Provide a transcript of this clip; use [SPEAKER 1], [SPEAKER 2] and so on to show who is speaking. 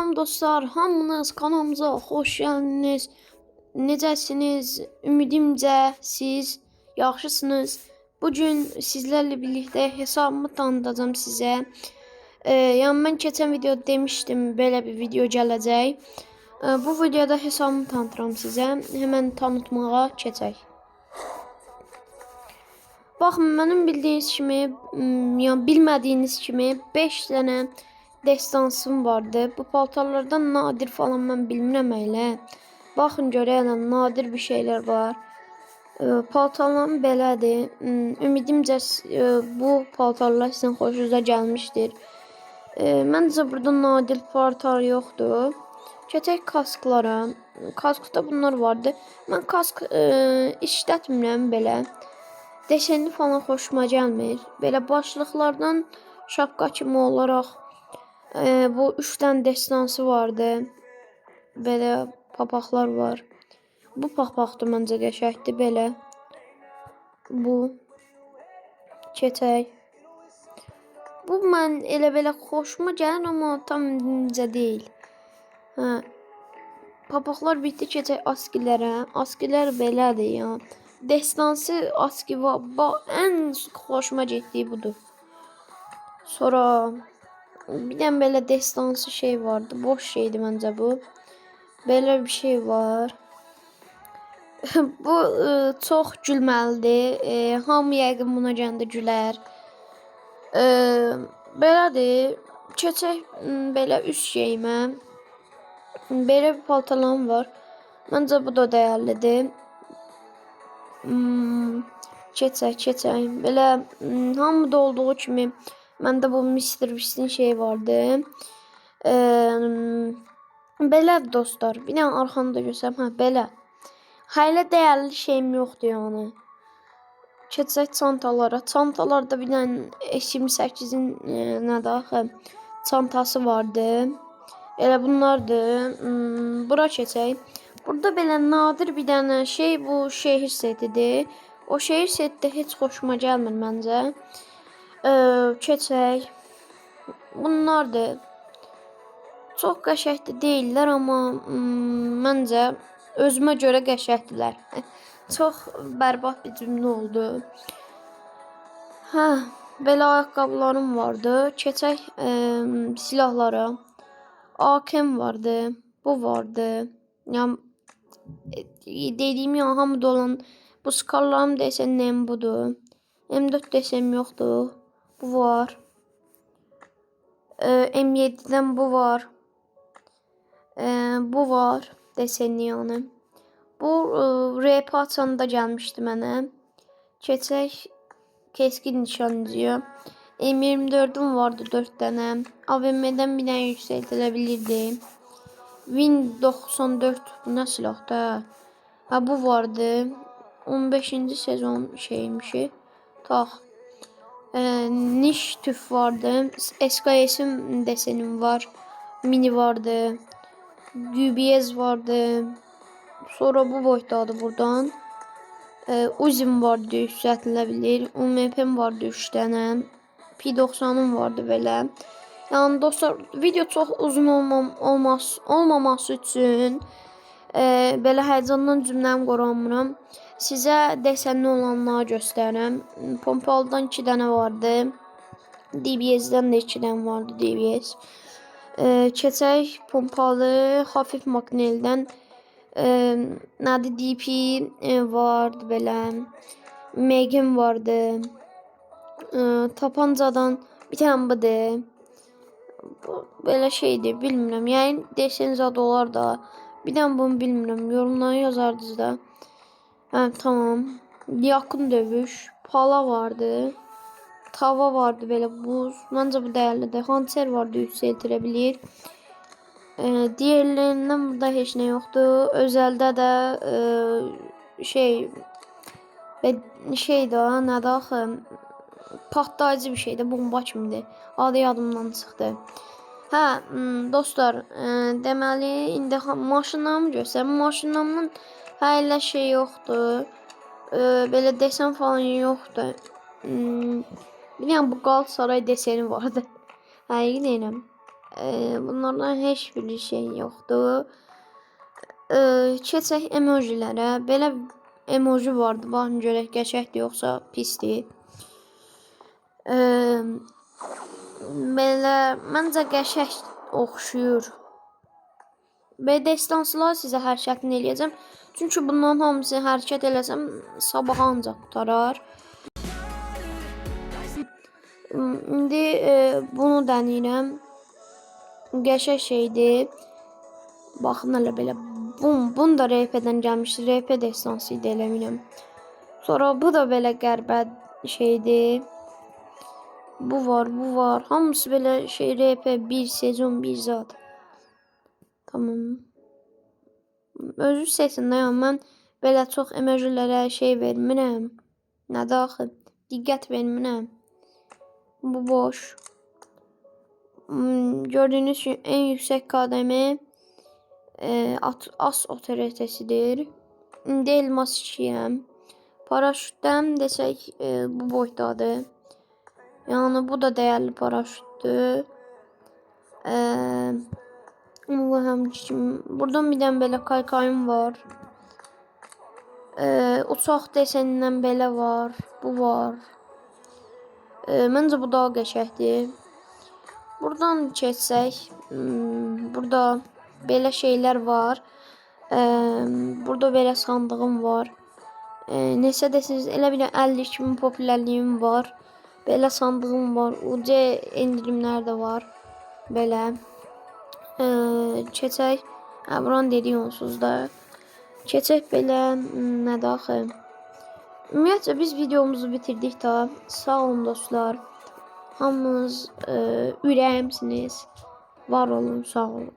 [SPEAKER 1] Salam dostlar, hamınız kanalımıza xoş gəldiniz. Necəsiniz? Ümidimcə siz yaxşısınız. Bugün sizlərlə birlikdə hesabımı tanıdacağam sizə. Yəni mən keçən videoda demişdim, belə bir video gələcək. Bu videoda hesabımı tanıtıram sizə. Həmən tanıtmağa keçək. Baxın, mənim bildiyiniz kimi, yəni bilmədiyiniz kimi 5 dənə destansım vardı. Bu paltarlardan nadir falan mən bilmirəm elə. Baxın görək elə nadir bir şeylər var. Paltarlarım belədir. Ümidimcə bu paltarlar sizin xoşunuza gəlmişdir. Məncə burada nadir paltar yoxdur. Keçək kasklara. Kaskda bunlar vardı. Mən kask işlətmirəm belə. Desenli falan xoşuma gəlmir. Belə başlıqlardan şapka kimi olaraq bu 3 dənə destansı vardı. Belə papaqlar var. Bu papaq da məncə qəşəngdir belə. Bu keçək. Bu mən elə belə xoşuma gəlir, amma tam necə deyil. Hə. Papaqlar bitdi, keçək askilərə. Askilər belədir ya. Destansı aski var. Ən xoşuma getdiyi budur. Sonra bir dənə belə destansı şey vardı. Boş şeydi məncə bu. Belə bir şey var. Bu çox gülməlidir. Hamı yəqin buna gələndə gülər. Belədir. Keçək belə üst geyimə. Belə bir paltarlarım var. Məncə bu da dəyərlidir. Keçək. Belə hamıda olduğu kimi məndə bu Mr. Beast'in şeyi vardı. Belədir dostlar. Bir dənə arxanı da göstərim. Hə, belə. Hələ dəyərli şeyim yoxdur yəni. Keçək çantalara. Çantalarda bir dənə S28-in nədir axı çantası vardı. Elə bunlardır. Bura keçək. Burada belə nadir bir dənə şey bu şehir setidir. O şehir seti də heç xoşuma gəlmir məncə. Keçək. Bunlardır. Çox qəşəngdir deyillər, amma məncə özümə görə qəşəngdirlər. Çox bərbad bir cümlə oldu. Hə, belə ayaqqabılarım vardı. Keçək silahlara. AKM vardı. Bu vardı. Yəni dediyim yəni hamıda olan bu skallarım desən nəm budur. M4 desem yoxdur. Bu var. M7'den bu var. Bu var desenli yəni. Bu RP açanda gəlmişdi mənə. Keçək keskin nişancıya. M24'üm vardı 4 dənə. AVM-dən bir dənə yüksəltilə bilirdi. Win 94 bu nə silahdır? Hə, bu vardı. 15-ci sezon şeymişi. Tax. Niş tüf vardı. SKS'im desenim var. Mini vardı. UBS vardı. Sonra bu boydadır buradan. Uzim vardı, yüksəltilə bilir. UMP'm vardı 3 dənə. P90'ım vardı belə. Yəni dostlar, video çox uzun olmaması üçün belə həyəcandan cümləmi qoramıram. Sizə desenli olanları göstərirəm. Pompalıdan 2 dənə vardı. DBS-dən də 2 dənə vardı DBS. Keçək pompalı hafif makneldən. Nədir DP vardı belə. Meg'im vardı. Tapancadan bir dənə budur. Bu belə şeydir, bilmirəm. Yəni desen zad olar da. Bir dənə bunu bilmirəm. Yorumlara yazardınız da. Hə, tamam. Yakın dövüş. Pala vardı. Tava vardı belə buz. Məncə bu dəyərlidir. Hanser vardı, yüksəltilə bilir. Diğerlerinden burada heç nə yoxdur. Özəldə də şey və şey də nədir axı partlayıcı bir şeydir, bomba kimidir. Adı yadımdan çıxdı. Hə, dostlar, deməli indi maşınlarımı göstərim. Maşınlarımın hələ şey yoxdur. Belə desen falan yoxdur. Bir dənə bu Galatasaray deseni vardı. Həqiqi deyirəm. Bunlardan heç bir şey yoxdur. Keçək emojilərə. Belə emoji vardı. Baxın görək qəşəngdir yoxsa pisdir. Belə məncə qəşəng oxşuyur. Və destansılar sizə hərəkətini eləyəcəm. Çünki bunların hamısını hərəkət eləsəm sabah ancaq qurtarar. İndi bunu dənəyirəm. Qəşəng şeydir. Baxın hələ belə. Bum, bunu da RP-dən gəlmişdi. RP destansı idi elə bilirəm. Sonra bu da belə qəribə şeydir. Bu var, bu var. Hamısı belə şey RP 1 sezon 1 zat. Tamam. Özü seçin də, yəni mən belə çox emojilərə şey vermirəm. Nədir axı? Diqqət vermirəm. Bu boş. Gördüyünüz kimi ən yüksək KDM as otoritesidir. İndi elmas işləyirəm. Paraşütdən desək bu boydadır. Yəni bu da dəyərli paraşütdür. Allahım kim. Buradan bir dənə belə kaykayım var. Uçaq desenindən belə var. Bu var. Məncə bu daha qəşəngdir. Buradan keçsək, burada belə şeylər var. Burada belə sandığım var. Neçə desiniz, elə bir 52 min popülərliyim var. Belə sandığım var. UC endirimlər də var. Belə. Keçək. Hə, buranı dedik onsuz da. Keçək belə nədir axı? Ümumiyyətcə biz videomuzu bitirdik da. Sağ olun dostlar. Hamınız ürəyimsiniz. Var olun, sağ olun.